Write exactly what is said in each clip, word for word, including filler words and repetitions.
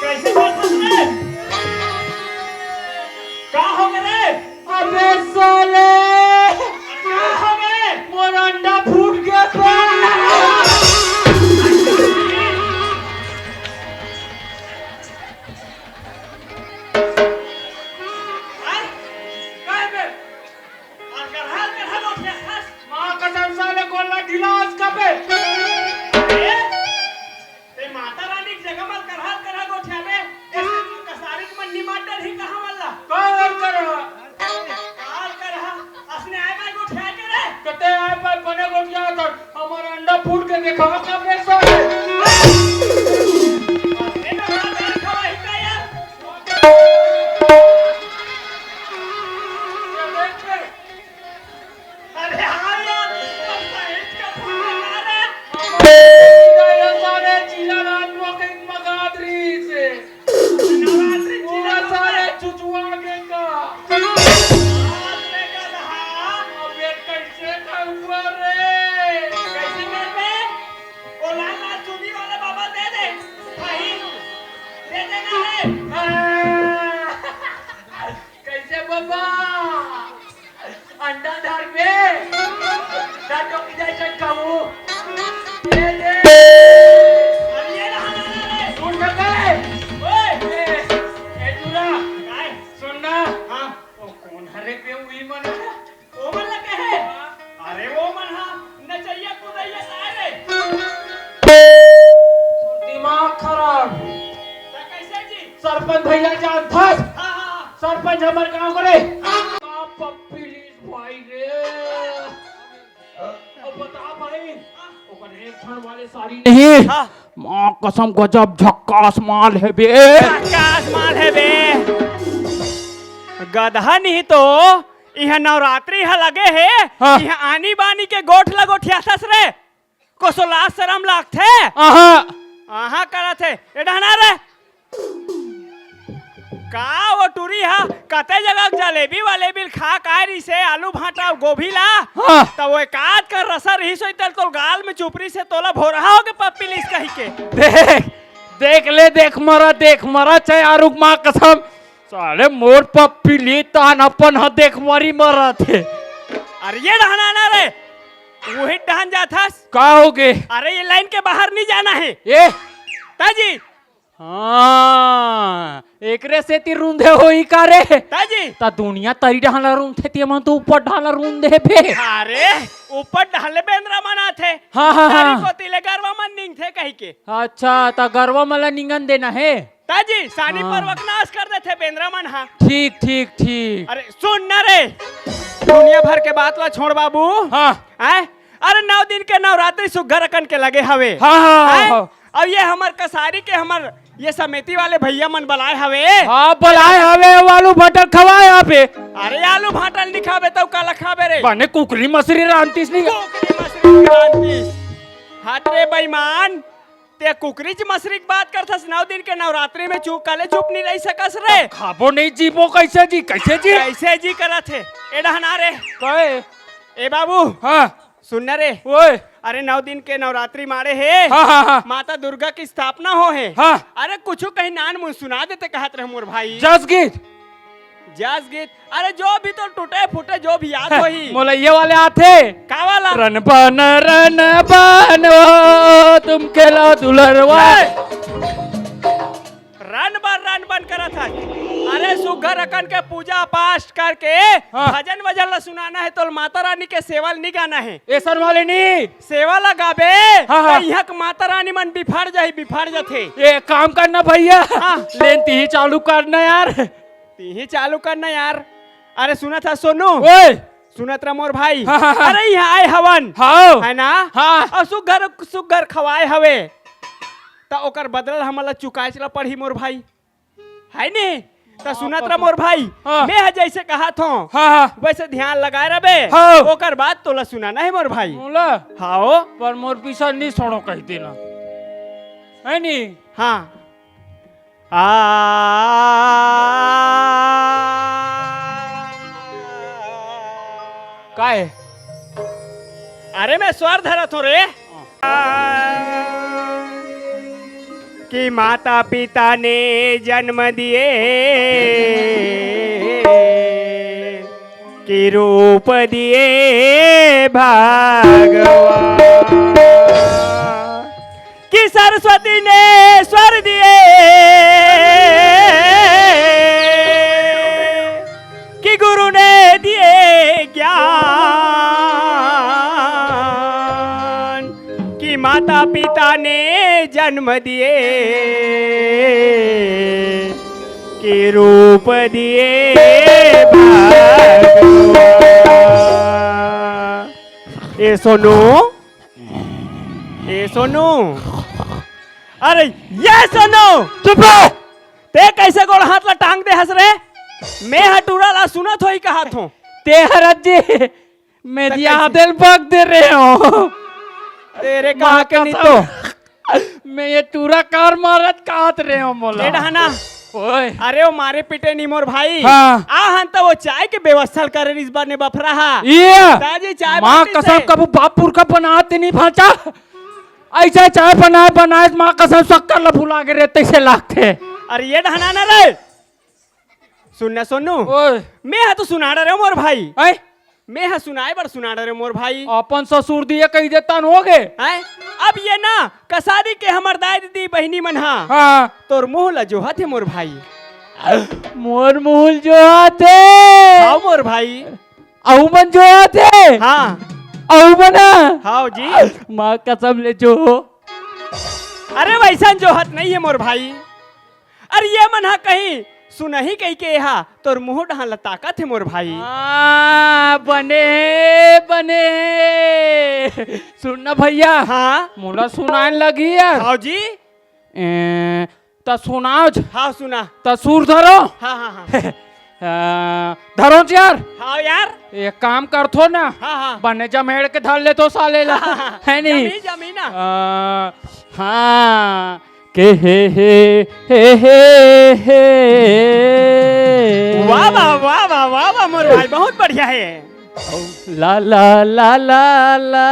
कइसे करथस रे? का हो गे रे? अबे साले! का हो गे? मोर अंडा फूट गे बे! आय? का हे बे? अउ करहा, करहा गोठियाथस? माँ कसम साले गोल्ला ढीला अस का बे। ए? ते माता रानी के जगह म करहा, करहा गोठियाबे, एसे तोर कसारी के मन निमात डरही कहाँ वाला? का अउ करहा? का अउ करहा? असने आय बाय गोठिया के रे? कते आय बाय बने गोठियाथस, हमर अंडा फूट के देखा का बे साले। असने में बात आय खवाही का यार? ये देख के अरे हाँ यार, हम सहित के फूल लगा रहे। हमारे सारे जिला रात में कहीं मगात रही से। नवरात्रि पूरा जिला सारे में चुचुआ के का। बाप रे गधा। अब ये कैसे का हुआ रे? कैसे करबे? वो लाल लाल चुन्नी वाला बाबा दे दे। भाई, दे देना है। हाँ। कैसे बाबा? अंडा धर के, डटो की जाए चटकाऊ। ये दे। अरे ये रहा, रहा, रहा, रहा। सुन ना बे। ओए। ए, ए, टूरा। काय? सुन ना। हाँ। ओ कौन हरे पे हुई मन है? ओ मन लगे है? अरे वो मन हा, नचैया कूदैया काय रे? दिमाग खराब। त कैसे जी? सरपंच भैया जानथस? हाँ, हाँ, हाँ। सरपंच हमर गांव के रे। हाँ। का पप्पी लीस भाई रे। अब बता भाई, ओकर एक ठन वाले सारी नहीं। हाँ। माँ कसम गजब झक्कास माल हे बे। झक्कास माल हे बे। गधा नहीं तो, इहाँ नवरात्रि ह लगे हे, हाँ। इहाँ आनी बानी के गोठ ल गोठियाथस रे। कोसो लाज शरम लागथे? आहा। आहा करत हे। ए डहना रे। का वो टूरी हा कते जगह जलेबी वलेबी खा काय रहिसे आलू भांटा अउ गोभी ला? हाँ। त वो एकाध कर रसा रहिस होई तल तोल गाल में चुपरी से तोला भोरहा होके पप्पी लिस कही के। देख, देख ले, देख मरा, देख मरा, चाहे आरुग माँ कसम। साले मोर पप्पी ली तान अपन ह देख मरी मरत हे। अरे ये डहना ना रे, वही डहन जाथस। का हो गे? अरे ये लाइन के बाहर नहीं जाना है। ए? ताजी। हाँ, एकरे सेती रूंधे होई का रे? ताजी। ता दुनिया तरी डहन ला रूंधथे, ते मन तो ऊपर डहन ला रूंध दे बे। अरे, ऊपर डहन ले बेंदरा मन आथे। हाँ, हाँ, तारी हाँ। कोती ले गरवा मन निंगथे कही के। अच्छा, ता गरवा मन ला निंगन देना है। ताजी, सानी हाँ। पर्वक नाश कर देथे बेंदरा मन हा। ठीक, ठीक, ठीक। अरे सुन ना रे, दुनिया भर के बात ला छोड़ बाबू। हाँ। आय? अरे नौ दिन के नवरात्रि सुग्घर अकन के लगे हवे। हाँ, हाँ, हाँ, आय? हाँ। अब ये हमर कसारी के हमर ये समिति वाले भैया मन बलाए हवे। हाँ, बलाए हवे, आलू भटक खवाए यहाँ पे। अरे आलू भांटा ल नहीं खाबे तो काला खाबे रे? बने कुकरी मछरी रांधतीस नहीं। कुकरी मछरी रांधतीस। हट रे बेईमान। ते कुकरी च मछरी के बात करथस, नौ दिन के नवरात्रि में चूक काले चुप नहीं रह सकस रे। खाबो नहीं जीबो कैसे जी, कैसे जी? कैसे जी करत हे? ए डहना रे। कहे? ए बाबू। हाँ। सुन ना रे। ओए। अरे नौ दिन के नवरात्रि माड़े हे। हाँ, हाँ, हाँ। माता दुर्गा की स्थापना हो हे। हाँ। अरे कुछ कहीं नान मुन सुना देते कहत रहे मोर भाई। जस गीत। जस गीत, अरे जो भी तो टूटे फूटे जो भी याद होही। मोला ये वाले आथे। का वाला? रन बन, रन बन, ओ तुम खेला दुलरवा। ए! रन बन, रन बन करत हस। अरे सुग्घर अकन के पूजा पाठ करके हाँ। भजन वजन ला सुनाना है तो माता रानी के सेवा ला नहीं गाना है। एसन वाले नहीं। सेवा ला गाबे, हाँ, हाँ। तो इहाँ के माता रानी मन बिफर जाही, बिफर जाथे। ए काम करना भैया। हाँ। लेन ती ही चालू करना यार। तीही चालू करना यार। अरे सुनत हस सोनू? ओए! सुनत रह मोर भाई। हाँ, हाँ, हाँ। अरे इहाँ आए हवन। हाँ। है ना? हाँ। अउ सुग्घर, सुग्घर खवाए हवे। त ओकर बदला हमन ला चुकाए चला पड़ही मोर भाई। है नी? त हाँ, सुनत रह मोर भाई, हाँ। मैं ह जइसे कहत हों, हाँ, हाँ। वइसे ध्यान लगाए रहबे। हाँ। ओकर बाद तोला सुनाना हे मोर भाई। मोला? हाओ। पर मोर पीछा नी छोड़ो कहि देना। है नी? हाँ। आ। काय? अरे मैं स्वर धरत हों रे। कि माता पिता ने जन्म दिए, कि रूप दिए भगवान, कि सरस्वती ने स्वर दिए, कि गुरु ने दिए ज्ञान, कि माता पिता ने जन्म दिए, कि रूप दिए भगवान। ए सोनू, ए सोनू, अरे ये सोनू, चुप रह। ते कइसे गोड़ हाथ ला टांग दे हस रे? मैं ह टूरा ला सुनत हों कहत हों। ते हरत जी, मैं त दिया कइसे? दिल बक दे रहे हो। तेरे माँ कहा के नहीं कसम। तो। मैं ये टूरा कार मारत कहत रहे हो मोला। ए डहना। ओए। अरे वो मारे पीटे नी मोर भाई। हाँ। आ हन त वो चाय के व्यवस्था करे रिस बने बफरा हा। ये। दाजी चाय माँ बाटी कसम से। कबू बाप पुरखा बनात नहीं भांचा। अइसे चाय बनाए, बनाए, माँ कसम शक्कर ला भुला गे रे, तइसे लागथे। अरे ये डहना ना रे। सुन ना सोनू। ओए। मैं ह तो सुनाड़ा रे मोर भाई। हैं? मैं ह सुनाए बर सुनाड़ा रे मोर भाई। अपन ससुर दिए कहि देतन हो गे। हैं? अब ये ना, कसारी के हमर दाई दीदी बहिनी मन हा। हाँ। तोर मुंह ला जोहत हे मोर भाई। मोर मुंह जोहत हे। हाँ मोर भाई। अउ मन जोहत हे। हाँ। अउ मन हा। हाँ जी। माँ कसम ले जो। अरे वइसन जोहत नहीं हे मोर भाई। अरे ये मन हा कहीं सुनही कहिके एहा तोर मुंह डहन ला ताकत हे मोर भाई। हाँ, बने हे, बने हे। सुन ना भइया। हाँ। मोला सुनाए लगही यार। हाँ जी। ए, त सुनाव ज। हाँ, सुना। त सुर धरो। हाँ, हाँ, हाँ। अ, धरो ज यार। हाँ यार। एक काम करथो ना। हाँ, हाँ। बने जमेड़ के धर लेथो साले ला। हाँ, हाँ, हाँ। है नी? जमी, जमी ना। अ, हाँ। के हे हे, हे हे हे। वाह, वाह, वाह, वाह, वाह, वाह, मोर भाई, बहुत बढ़िया हे। ला, ला, ला, ला, ला।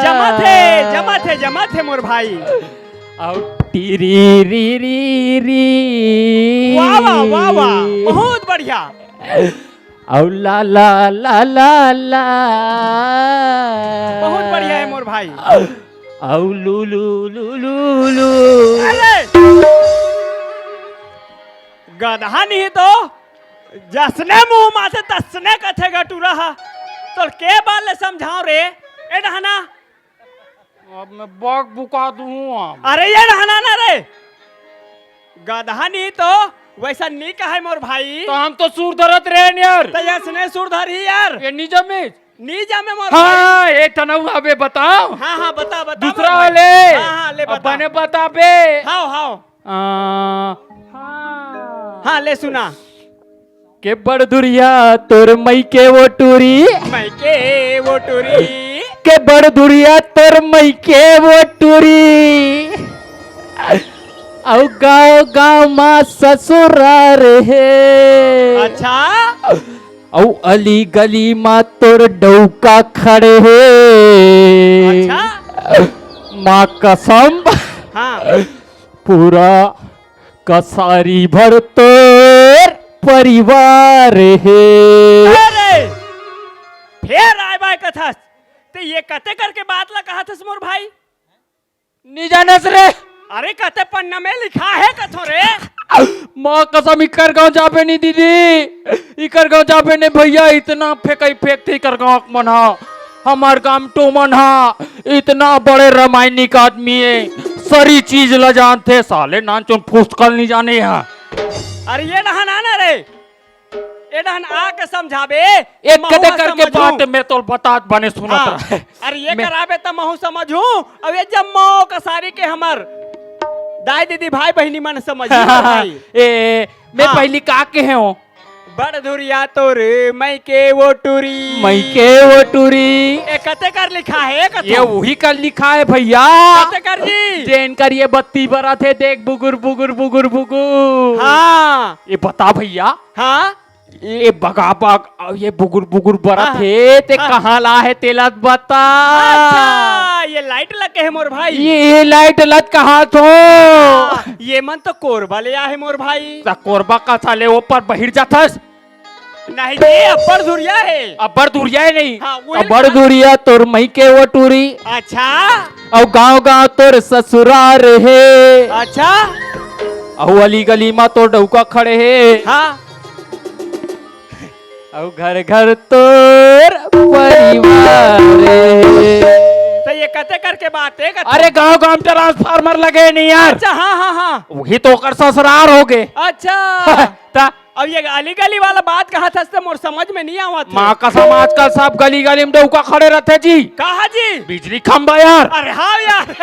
जमत हे, जमत हे, जमत हे, मोर भाई। अउ टीरी री री री। वाह, वाह, वाह, वाह, बहुत बढ़िया। अउ ला, ला, ला, ला, ला। बहुत बढ़िया हे मोर भाई। अउ लू, लू, लू, लू, लू। अरे! गदहा नहीं तो जसने मुंह माथे तसने कथे गा टूरा हा। तोर के बार ले समझाओं रे, ए डहना? अब मैं बक बुका दूं अब। अरे ये डहना ना रे, गदहा नहीं तो वइसन नहीं कहे मोर भाई। त हम तो सुर धरत रहेन यार। त यसने सुर धरही यार। ये नहीं जमे। नहीं जमे मोर भाई। हाँ, ए तनऊ अबे बताओ। हाँ, हाँ, बता, बता दूसरा मोर भाई। वाले। हाँ, हाँ, ले अब बता। बने बताबे। हाव, हाव। आ, हाँ। हाँ, ले सुना। के बड़ दुरिहा तोर मइके वो टूरी। मइके वो टूरी। के बड़ दुरिहा तोर मइके वो टूरी। अउ गाँव गाँव मा ससुरार हे। अच्छा। अउ अली गली मा तोर डउका खड़े हे। अच्छा। माँ कसम। हाँ। पूरा कसारी भर तोर परिवार हे। अरे, फेर आय बाय कथस, ते ये कते करके बात ला कहत हस मोर भाई? नी जानस रे। अरे, कते पन्ना में लिखा हे कथो रे? माँ कसम, इकर गाँव जाबे नी दीदी, इकर गाँव जाबे नी भइया, इतना फेंकई फेंकथे इकर गाँव के मन हा। हमर गामटू मन हा इतना बड़े रामायणिक आदमी हे, सरी चीज ल जानथे, साले नानचुन फुसकल नी जाने हा। अरे ये डहन आना रे, ए डहन आके समझाबे, एक महू कदे ह करके समझहूं। बात में तोल बतात बने सुनत हाँ। रहे। अरे ये मैं कराबे त महू समझहूं, अब ये जम्मो कसारी के हमर दाई दीदी भाई बहिनी मन समझ भाई। ए, मैं हाँ। पहली का कहे हूँ? बड़ धुरिया तोर मइके वो टूरी। मइके वो टूरी। ए, कते कर लिखा है, कते? ये वही कर लिखा है भैया। कते कर जी? जेन कर ये बत्ती बरत है, देख बुगुर, बुगुर, बुगुर, बुगुर। हाँ। ये बता भैया। हाँ। ये बगा बग, ये बुगुर, बुगुर बरत हाँ। है, ते हाँ। कहाँ ला है, तेला बता। अच्छा, ये लाइट लगे है मोर भाई। ये, ये लाइट लत कहाँ थो? हाँ, ये मन तो कोरबा ले आहे मोर भाई। त कोरबा का साले ऊपर बहिर जाथस। नहीं जी, अब्बड़ धुरिया है। अब्बड़ धुरिया है नहीं। हाँ, वही अब्बड़ ना। धुरिया तोर मइके वो टूरी। अच्छा। अउ गांव गांव तोर ससुरार हे। अच्छा। अउ अली गली मा तोर डउका खड़े हे। हाँ। अउ घर घर तोर परिवार हे। तो ये कते करके बात है, कते? अरे गांव गांव ट्रांसफार्मर लगे नहीं यार। अच्छा, हाँ, हाँ, हाँ। वही तो ओकर ससुरार हो गए। अच्छा। ता अब ये अली गली वाला बात कहा था, इससे मोर समझ में नहीं आवत है। माँ कसम, आजकल सब गली गली में डउका खड़े रहते जी। कहा जी? बिजली खंभा यार। अरे हाँ यार।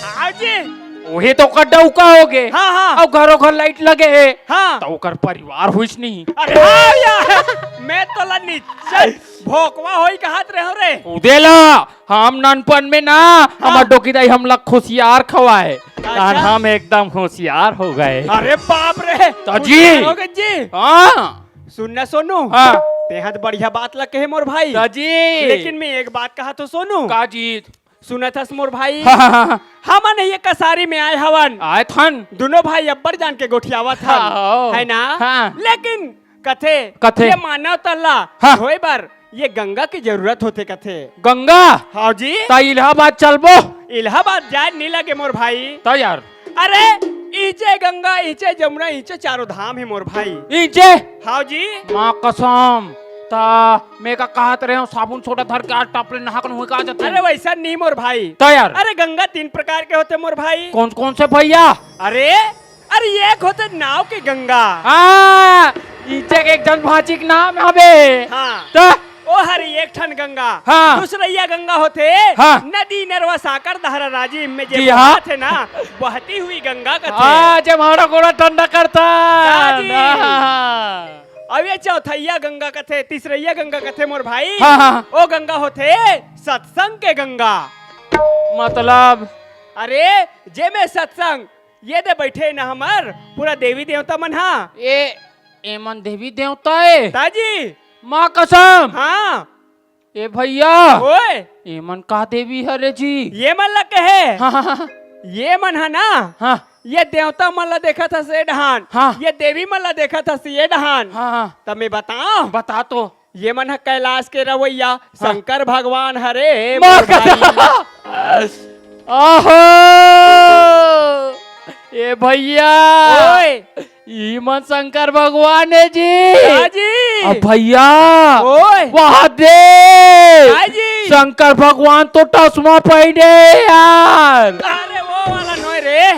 हाँ जी। वही तो ओकर डउका हो गए। हाँ, हाँ। अब घरों घर लाइट लगे है। हाँ। तो ओकर परिवार हुईस नहीं। अरे हाँ यार। मैं तो ला नीचे भोकवा होई कहत रहे रे। उदेला। हम नानपन में ना, हाँ। हमर डोकी दाई हमला खुशियार खवाए। अच्छा। तान हम एकदम होशियार हो गए। अरे बाप रे। तो जी। होशियार हो गए जी। हाँ। सुन ना सोनू। हाँ। तेहा तो बढ़िया बात ला कहे मोर भाई। तो जी। लेकिन मैं एक बात कहा तो सोनू। का जी? सुनत हस मोर भाई? हाँ, हाँ, हाँ। हमन ये कसारी में आए हवन। आए थन। दोनों भाई अब्बड़ जान के गोठियावत हन। हाँ, ओ। है ना? हाँ। लेकिन कथे, कथे। ये मानव तन ला हाँ। धोए बर ये गंगा की जरूरत होथे कथे। गंगा? हाँ जी। त इलाहाबाद चलबो? इलाहाबाद जाए नी लगे मोर भाई। त यार। अरे, इचे गंगा, इचे जमुना, इचे चारों धाम हे मोर भाई। इचे? हाँ जी। माँ कसम। त मैं का कहत रहे हूँ, साबुन सोडा धर के आज टपले नहा के नहुए का जाते। अरे वैसा नहीं मोर भाई। त यार। अरे गंगा तीन प्रकार के होथे मोर भाई। कौन कौन से भैया? अरे अरे, एक होथे नाव के गंगा। हाँ, इचे के एक झन भांची के नाम हवे। हाँ। त? ओ हर एक ठन गंगा। हाँ। दूसरइया गंगा होथे। हाँ। नदी, नरवा, साकर, दहरा, राजिम में जे जी हाँ। बहत हे ना, बहती हुई गंगा कथे। हाँ, जे माड़ा गोड़ा ठंडा करता। हाँ जी। हाँ। अब ये चौथइया गंगा कथे, तीसरइया गंगा कथे मोर भाई। हाँ, हाँ। ओ गंगा होथे सत्संग के गंगा। मतलब? अरे, जे में सत्संग ये दे बइठे न हमर पूरा देवी देवता मन हा। ए, एमन देवी देवता ए? ताजी। माँ कसम। हाँ। ए भैया। ओए। एमन का देवी हरे जी? ये मन ला कहे। हाँ, हाँ, हाँ। ये मन हा ना। हाँ। ये देवता मन ला देखत हस ए डहान। हाँ। ये देवी मन ला देखत हस ए डहान। हाँ, हाँ। त मैं बताओ। बता तो। ये मन ह कैलाश के रवैया हाँ। शंकर भगवान हरे माँ मोर भाई। कसम। आहो! ए भैया! ओए! ई मन शंकर भगवान हे जी। हाँ जी। अब भैया! ओए! वहाँ दे! हाँ जी। शंकर भगवान तो टसमा पहिने हे यार। अरे वो वाला नोय रे।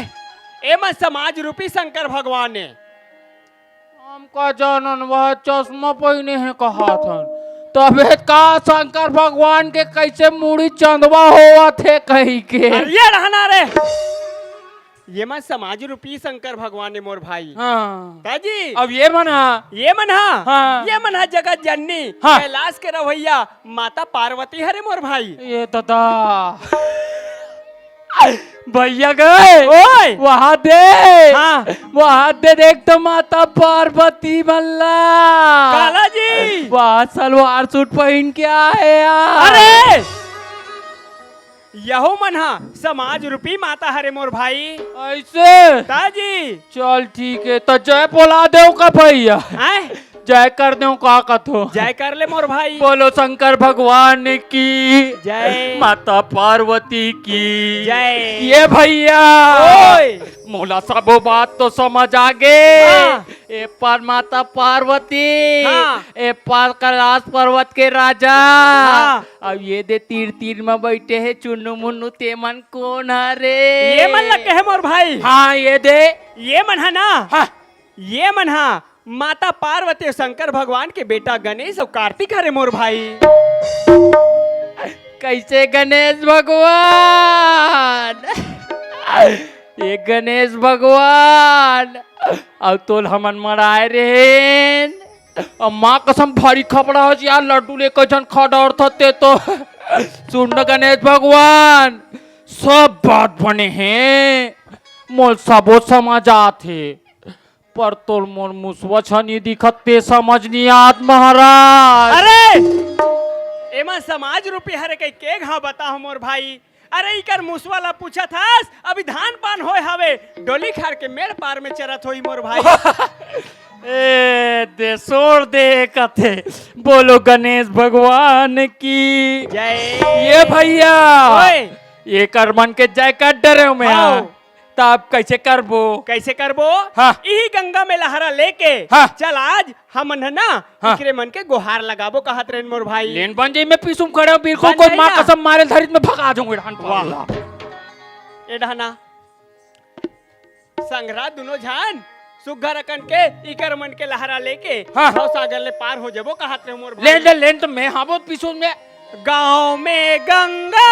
ए मन समाज रूपी शंकर भगवान हे। हम का जानन, वह चश्मा पहिने हे कहाथन। तबे का शंकर भगवान के कैसे मुड़ी चंदवा होवत हे कही के। अरे ये रहना रे। ये मन समाज रूपी शंकर भगवान हे मोर भाई। हाँ। ताजी। अब ये मन हा। ये मन हा। हाँ। ये मन हा जगत जननी। हाँ। कैलाश के रवैया माता पार्वती हरे मोर भाई। ये दादा। भैया गए। ओए। वहाँ दे। हाँ। वहाँ दे देख तो माता पार्वती मल्ला। काला जी। वहाँ सलवार सूट पहिन के आए यार। अरे। यहू मन हा समाज रूपी माता हरे मोर भाई। ऐसे? ताजी। चल ठीक हे, त जय बोला देव का भैया। हैं? जय कर देव का कथो। जय कर ले मोर भाई। बोलो शंकर भगवान की। जय। माता पार्वती की। जय। ये भैया। ओए। मोला सबो बात तो समझ आ गे। हाँ। ए पार माता पार्वती। हाँ। ए पार कैलाश पर्वत के राजा। हाँ। अब ये दे तीर तीर में बैठे हे चुन्नू मुन्नू, ते मन कौन हरे? ये मन ला कहे मोर भाई। हाँ, ये दे। ये मन हा ना। हाँ। ये मन हा माता पार्वती अउ शंकर भगवान के बेटा गणेश अउ कार्तिक हरे मोर भाई। कैसे गणेश भगवान? ए गणेश भगवान, अउ तोल हमन मराए रहेन। अब माँ कसम भारी खपड़ा हो जी यार, लड्डू ले कई झन खा डरथस ते तो। सुन न गणेश भगवान, सब बात बने हे, मोल सबो समझ आथे, पर तोल मोर मुसवा छनी दिखत ते समझ नी आत महाराज। अरे, एमा समाज रूपी हरे कई के घा बता हो मोर भाई। अरे, इकर मुसवा ला पूछत हस, अभी धान पान होय हवे, डोली खार के मेड़ पार में चरत होही मोर भाई। ए, दे सोर दे कथे, बोलो गणेश भगवान की। जय। ये भैया, ओए। एकर मन के जय कर डरे हूँ मैं। हाँ। त अब कैसे करबो? कैसे करबो? हाँ। इही गंगा में लहरा लेके हाँ। चल आज हमन ह ना हाँ। इकरे मन के गोहार लगाबो कहत रहेन मोर भाई। लेन बन जाई, मैं पीछू म खड़े हूँ, बिल्कुल बन कोई जाई माँ ना। कसम मारे धरित में भगा जाऊंगा डाहन वाह। पाला। ए डहना संघरा दुनो झन सुग्घर अकन के इकर मन के लहरा लेके हाँ। भव सागर ले पार हो जबो कहत रहे मोर भाई। लेन ले, लेन तो मैं हाँ बहुत पीछू में। गाँव में गंगा,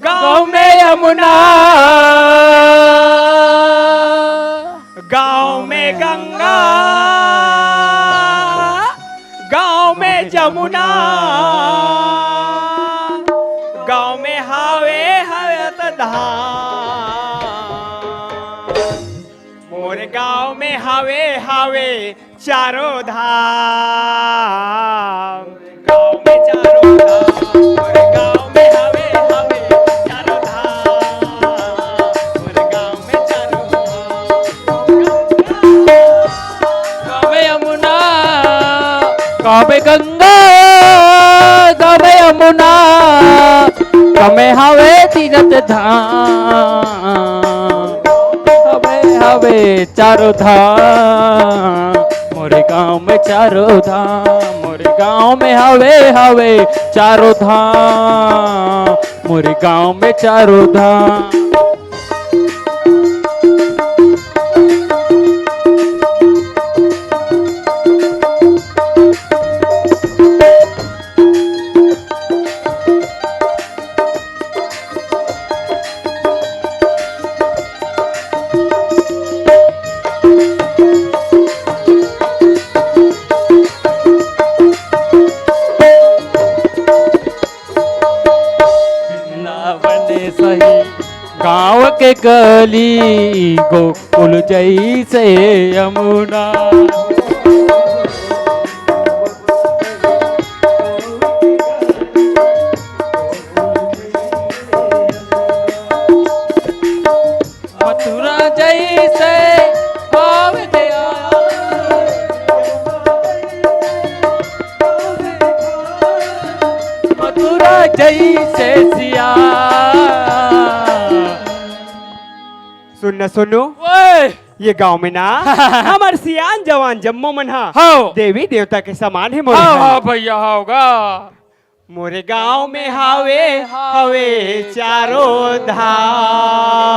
गाँव में यमुना, गाँव में गंगा, गाँव में जमुना, गाँव में हावे हावे त धाम। मोर गाँव में हावे हावे चारों धाम। गाँव में चारों धाम, मोर गाँव में हावे हावे चारों धाम। मोर गाँव में चारों धाम। गाँव में यमुना, गाँव में गंगा, गाँव में यमुना, गाँव में हावे तीरथ धाम। हवे हवे चारों धाम, मोरे गाँव में चारों धाम, मोरे गाँव में हवे हवे चारों धाम, मोरे गाँव में चारों धाम। वृंदावन सही गाँव के गली, गोकुल जैसे यमुना। मथुरा जैसे भाव दया। मथुरा जैसे सिया। सुन न सोनू, ओए! ये गांव में ना हमर सियान जवान जम्मो मन हा हव। देवी देवता के समान हे मोर हव, भाई। हव भैया, हव गा। मोरे गांव में हावे, हावे चारों धाम।